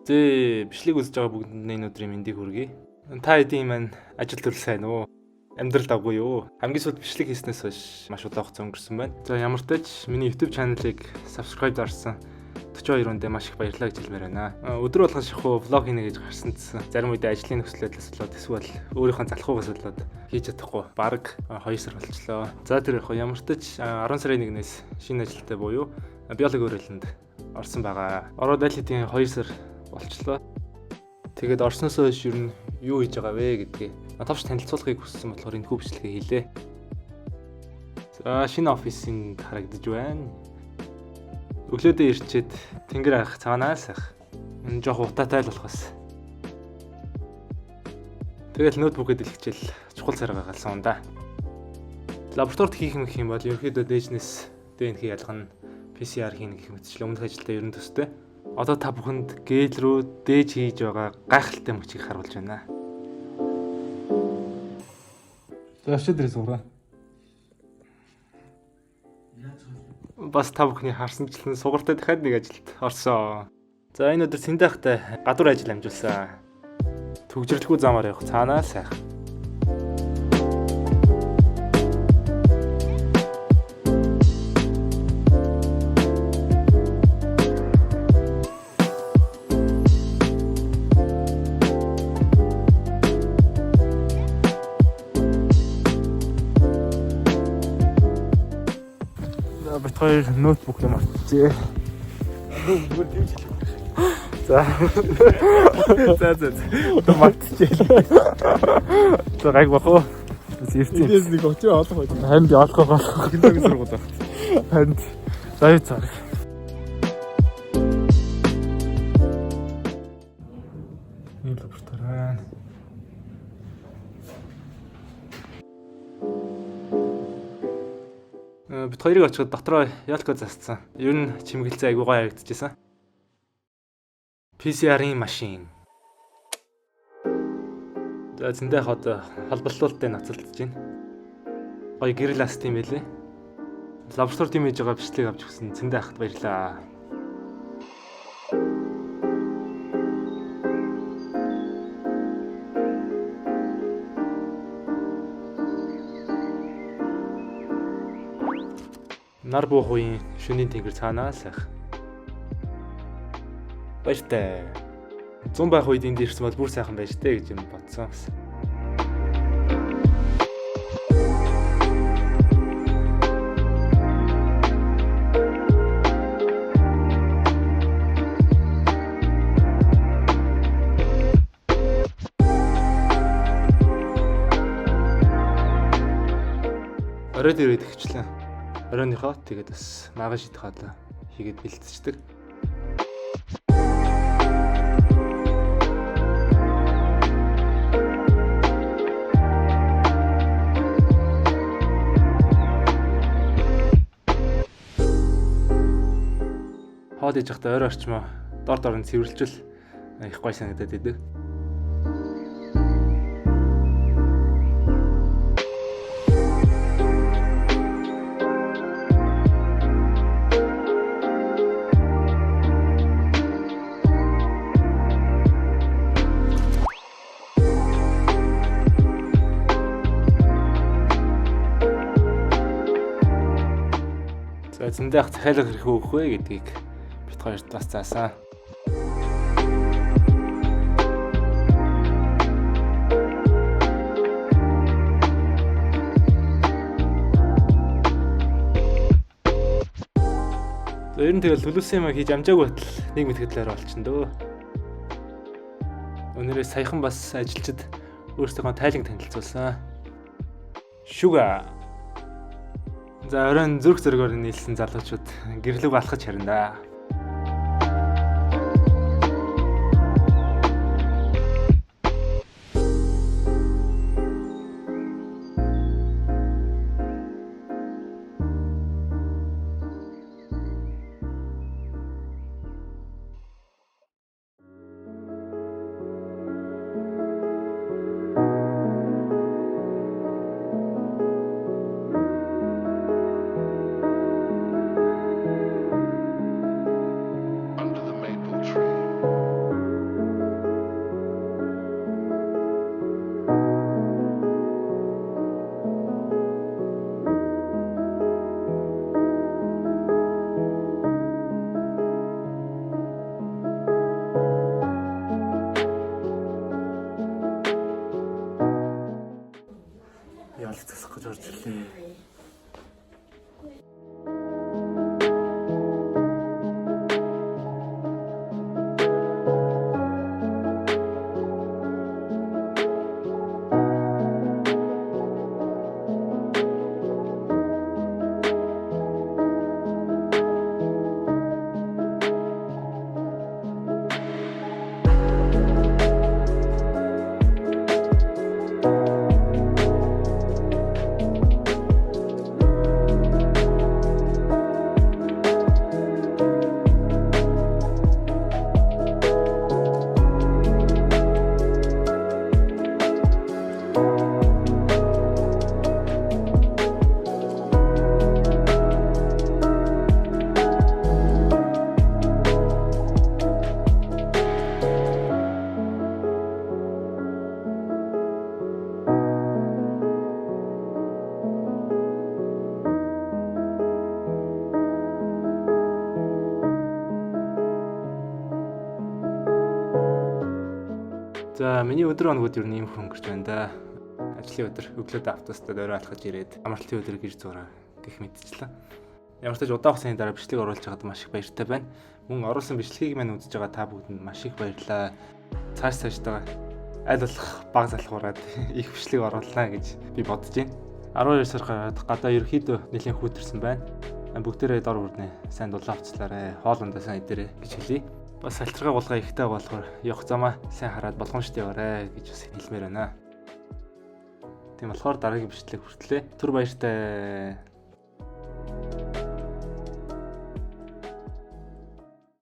Зээ, бичлэг үзэж байгаа бүгдэнд энэ өдрийн мэндийг хүргэе. Та хэдийн маань ажил төрөл сайн уу? Амьдрал давгүй юу? Хамгийн сүүлд бичлэг хийснээс хойш маш удаан хугацаа өнгөрсөн байна. За ямар ч тач миний YouTube channel-ыг subscribe дарсан 42 хүндээ маш их баярлалаа гэж хэлмээр байна. Өдөр болгон шахуу влог хийнэ гэж гарсан гэсэн. Зарим үедээ ажлын нөхцөл байдлаас болоод эсвэл өөрийнхөө залхуугаас болоод хийж чадахгүй бараг 2 сар болчлоо. За тэр яг ямар ч тач 10 сарын 1-ээс шинэ ажилтаа буюу биологи өрөөлөнд орсон байгаа. Ороод аль хэдийн 2 сар болчлоо. Тэгээд орсноос хойш ер нь юу хийж байгаа вэ гэдгийг товч танилцуулахыг хүссэн болохоор энэ хүү бичлэгээ хийлээ. За шинэ офисын харагдаж байна. Өглөөдөө ирчээд тэнгэр харах цаанаас ах. Энэ жоох утаатай л болохоос. Тэгэл ноутбукэд дэлгэжэл чухал царай галсан унда. Лабораторид хийх юм гэх юм бол ерөнхийдөө дээжнес ДНХ ялгана, PCR хийнэ гэх мэтчлэн өмнөх ажилдаа ер нь төстэй. Одоо та бүхэнд гээл рүү дээж хийж байгаа гайхалтай мөчийг харуулж байна. За өчигдөр сураа. Бас та бүхний харсанчлан сугартай дахиад нэг ажилд орсон. За энэ өдөр Цэндайхтай гадуур ажил амжуулсан. Түгжрэлгүй замаар явах цаанаа сайхан. За бит хоёр ноутбук юм авчихжээ. Зүгээр дэмж хэлэх. За. За за. Одоо мартчихээ. За гайг бах уу? Ирсэн. Эндээс нэг очиж олох байж. Харин би олох болох. Хинтэг сургууль байх. Харин за юу цаар. Ийм лаборатори байна. Бит хоёрыг очиход дотроо ялко засцсан. Ер нь чимгэлзээ айгуу гоё харагдчихсан. PCR-ийн машин. За зэндээ хот холболтуулалтыг ноцолдож байна. Гоё гэрэл аст юм байлээ. Лаборатори тийм хийж байгаа бичлэг авч өгсөн зэндээ хахад баярлаа. Нар буух үеийн шөнийн тэнгэр цаанаа сайх. Баяртай. 100 байх үед энд ирсэн бол бүр сайхан байж тээ гэж юм бодсон бас. Оройд ирээд ихчлээ. Оройныхоо тэгээд бас маргааш идэх хоолоо хийгээд бэлтждэг. Хоол иж байхдаа ойр орчмоо дор дор нь цэвэрлжвэл их гой санагдаад идэг. За зэндээ ах захиалга хэрхэн өгөх вэ гэдгийг бит хоёрт бас заасан. За ер нь тэгэл төлөвлөсөн юм хийж амжаагүй байтал нэг мэтгэлээр болчихно дөө. Өнөөдөр саяхан бас ажилчид өөрсдийнхөө тайланг танилцуулсан. Шүгэ. За оройн зүрх зөргөөр нийлсэн залуучууд гэрлэг алхаж харина. За, миний өдөр хоногуд ер нь ийм өнгөрч байна да. Ажлын өдөр өглөөдөө автобустай орой алхаж ирээд амралтын өдөр гэр зураа гэх мэтчлээ. Ямар ч тач удаан хугацааны дараа бичлэг оруулж байгаад маш их баяртай байна. Мөн оруулсан бичлэгийг маань үзэж байгаа та бүхэнд маш их баярлалаа. Цааш цааштайгаа аль болох баг залхуураад их бичлэг оруулнаа гэж би бодож байна. 12 сар гараад гадаа ерөөхдөө нэлээд хүүтэрсэн байна. Бүгдээрээ дор бүрнээ сайн дулаан хувцаслаарай, хоол ундаа сайн идээрэй гэж хэлье. Бас салтргаа гулгаа ихтэй болохоор явах замаа сайн хараад болгоомжтой яваарай гэж бас хэлмээр байна. Тийм болохоор дараагийн бичлэг хүртлээ. Түр баяртай.